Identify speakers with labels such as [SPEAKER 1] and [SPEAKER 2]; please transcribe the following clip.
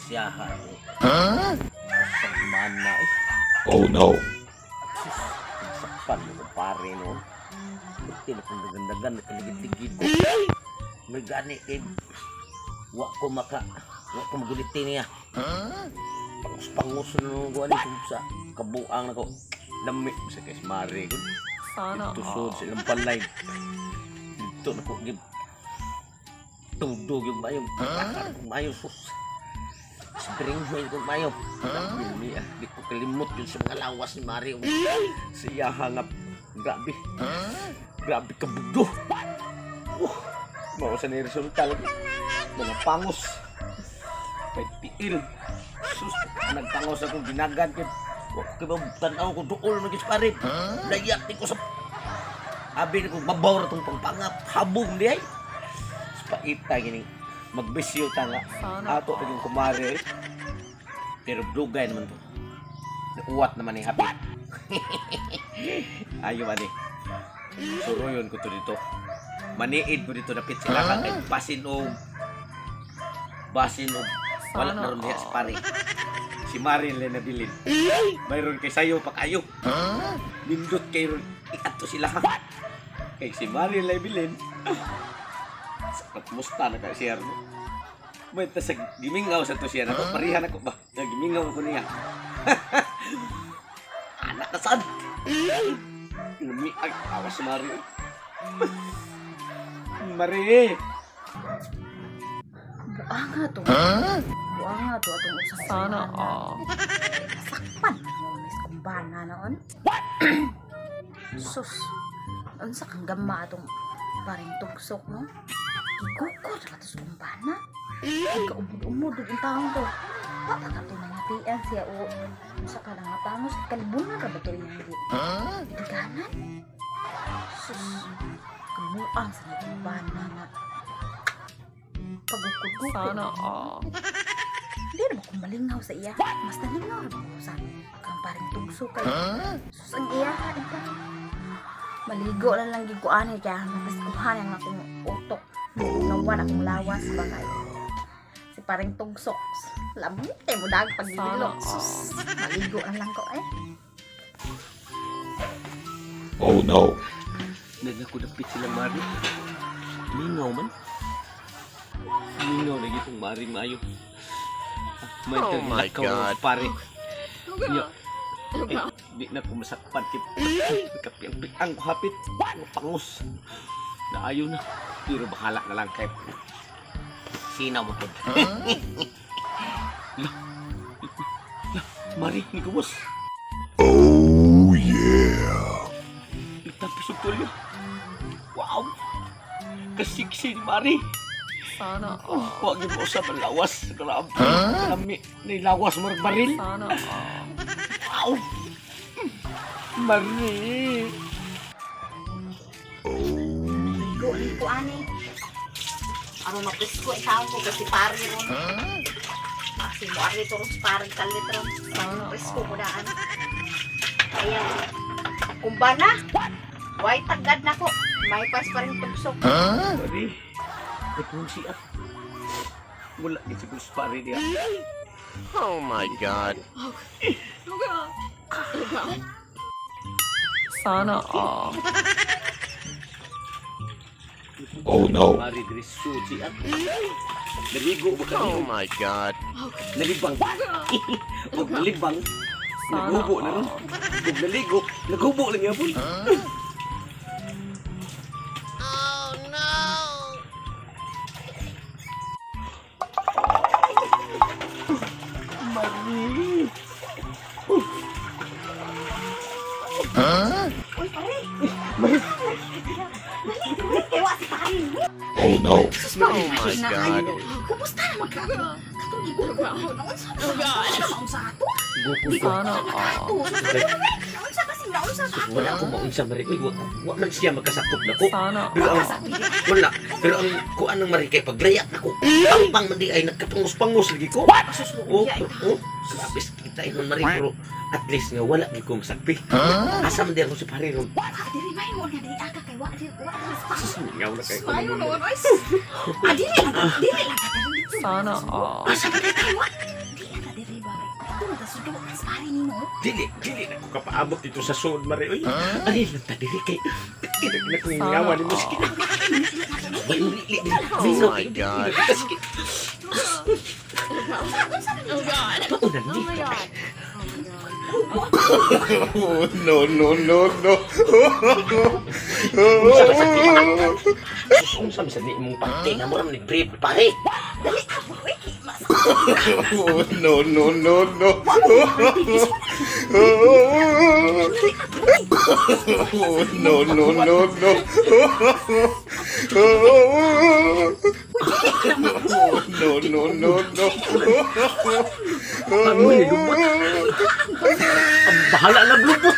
[SPEAKER 1] Siya ha. Huh? Sa mana eh.
[SPEAKER 2] Oh no.
[SPEAKER 1] Sus, nasakpan mo pare no. Buti na kong dagandagan, nakaligid-ligid ko. May gani kay wa ko maka, wa ko magulitin niya. Pangus-pangus na nung gawa niya sa kabuang na ko. Lami sa kay Mare ko.
[SPEAKER 3] Sana
[SPEAKER 1] Dito
[SPEAKER 3] all.
[SPEAKER 1] sa ilang palay. Dito na ko gib. Tugdog yung mayo. Kung mayo sus. Spring wheel kung mayo. Grabe niya. Di ko kalimot yun sa mga lawas ni Mare. Siya hangap. Grabe. Grabe ka bugdo. Mao sa ni resulta lagi. Mga pangos. Kay tiil. Sus, nagpangos akong ginagan kay wa ko kay tan-aw ko duol man gyud sa pare. Layak ni ko sa abi ni ko babaw ra tong pangpangap habog di ay. Paita gini magbisyo ta nga
[SPEAKER 3] Sana
[SPEAKER 1] ato pa yung kumare. Pero dugay naman to. Nauwat naman ni happy. Ayo ani. Suroyon ko to dito. Maniid ko dito dapit sila ka kay basin og wala
[SPEAKER 3] Sana
[SPEAKER 1] na ron diha si
[SPEAKER 3] all.
[SPEAKER 1] pare. Si Marin lang nabilin. Mayroon kay sayo pa kayo. Nindot kay ron iadto sila ha. Kay si Marin lang bilin. Sa kumusta na kay siya no? May ta sa gimingaw sa to siya nako parihan ako ba. Gimingaw ko niya. Anak na sad. Lumi ay awas si Mari. Mari.
[SPEAKER 4] Buanga to. Buanga to atong usa ka
[SPEAKER 3] Sana
[SPEAKER 4] eskwelahan.
[SPEAKER 3] all.
[SPEAKER 4] Sakpan yung miss kumbana noon. Sus. Unsa kang gama atong paring tugsok no? Gigukod ra to sa kumbana. Kaumod-umod ang taong to. Papa ka to nangatian siya o unsa ka lang nga pangos kalibungan ra ba to iyang gi? Giganan. Sus. Kamuang sa kumbana nga. Pagukod-gukod.
[SPEAKER 3] Sana all.
[SPEAKER 4] Hindi na ba ko malingaw sa iya? Mas nalingaw ra ba ko sa kang paring tugso kay. Sus ang iya ita. Maligo na lang gid ko ani kaya mapaskuhan ang akong utok. Nawan akong lawas ba kay. Si paring tugsok. Lamute mo dag paglilo.
[SPEAKER 3] Sana all.
[SPEAKER 4] Sus, maligo na lang ko eh.
[SPEAKER 2] Oh no.
[SPEAKER 1] Nagako dapit sila Mari. Mingaw man. Mingaw lagi itong Mari maayo. May
[SPEAKER 5] Oh my God.
[SPEAKER 1] Pare. Nya. Eh, di na ko masakpan kay kapiang-piang ko hapit. Pangus. Naayo na. Pero bahala na lang kay sinaw mo pod. La. La, Mari, ni kubos.
[SPEAKER 2] Oh yeah.
[SPEAKER 1] Itapos ang tulyo. Wow! Kasiksi ni Mari.
[SPEAKER 3] Sana
[SPEAKER 1] Oh,
[SPEAKER 3] all.
[SPEAKER 1] wag mo sa lawas. Grabe. Lami. Nilawas mo rin baril.
[SPEAKER 3] Sana all.
[SPEAKER 1] Wow! Mari!
[SPEAKER 4] Maligo lang ko ani. Aron mapresko ang taong ko kasi pare ron. Kasi mo ari to ron sa paring kalit ron.
[SPEAKER 3] Sana
[SPEAKER 4] Presko ko
[SPEAKER 3] all.
[SPEAKER 4] daan. Kaya, kumbana, way tagad na ko. May pas pa rin tugsok.
[SPEAKER 1] Mari! Nagpun siya. Wala ni siguro sa pare niya.
[SPEAKER 5] Oh my God.
[SPEAKER 3] Sana all.
[SPEAKER 2] Oh no.
[SPEAKER 1] Mari diri suci siya. Naligo ba
[SPEAKER 5] Oh
[SPEAKER 1] kayo?
[SPEAKER 5] my God.
[SPEAKER 1] Nalibang. Huwag nalibang.
[SPEAKER 3] Sana
[SPEAKER 1] Naghubo na ron.
[SPEAKER 3] all.
[SPEAKER 1] Huwag naligo. Naghubo lang yapon.
[SPEAKER 5] Oh no.
[SPEAKER 1] Mari!
[SPEAKER 4] Uy, pare!
[SPEAKER 1] Mari!
[SPEAKER 4] Dali, dali, kay wa si pare.
[SPEAKER 2] Oh no.
[SPEAKER 4] Sus, pare,
[SPEAKER 5] Oh my
[SPEAKER 4] na
[SPEAKER 5] God.
[SPEAKER 4] kayo. Kumusta naman ka? Katong gigugod ko. Naunsa ba? Naunsa ato?
[SPEAKER 1] Gukod ko.
[SPEAKER 3] Sana all.
[SPEAKER 4] Ato. Naunsa kasi, naunsa ka ato.
[SPEAKER 1] Wala ko maunsa Mari. Uy, wa man siya magkasakop na ko.
[SPEAKER 3] Sana
[SPEAKER 1] Pero ang
[SPEAKER 3] all.
[SPEAKER 1] wala. Pero ang kuan ng Mari kay paglayak nako. Pangpang man di ay nagkapangos-pangos lagi ko.
[SPEAKER 4] Sus,
[SPEAKER 1] Oh,
[SPEAKER 4] luya ita.
[SPEAKER 1] oh, grabe sa kita ingon Mari pero at least nga wala gid ko masakpi. Asa man di ako si pare ron.
[SPEAKER 4] Ah, diri may mo nga diri aka kay wa diri wa diri sa
[SPEAKER 1] Sus, mingaw na kay ko.
[SPEAKER 4] Ayo no, oy. Ah, diri lang, diri lang.
[SPEAKER 3] Sana all.
[SPEAKER 4] Asa ba kay wa? Giduan sa pare nimo.
[SPEAKER 1] Dili, dili na ko kapaabot dito sa sud, mare. Uy, ari lang ta diri kay kinag na kong ngawa nimo sige.
[SPEAKER 5] Oh my God.
[SPEAKER 1] Sige.
[SPEAKER 3] Oh God.
[SPEAKER 1] Paunan
[SPEAKER 3] Oh my
[SPEAKER 1] dito.
[SPEAKER 3] God.
[SPEAKER 2] Oh no no no no.
[SPEAKER 1] Unsa ba sa Sus, unsa man sa ni imong parte nga mura man ni brief pare.
[SPEAKER 4] Dali ako, uy, mas.
[SPEAKER 2] Oh no no no no. Oh no no no no. Oh no no no no.
[SPEAKER 1] Ang ni lubot. Ang bahala na lubot.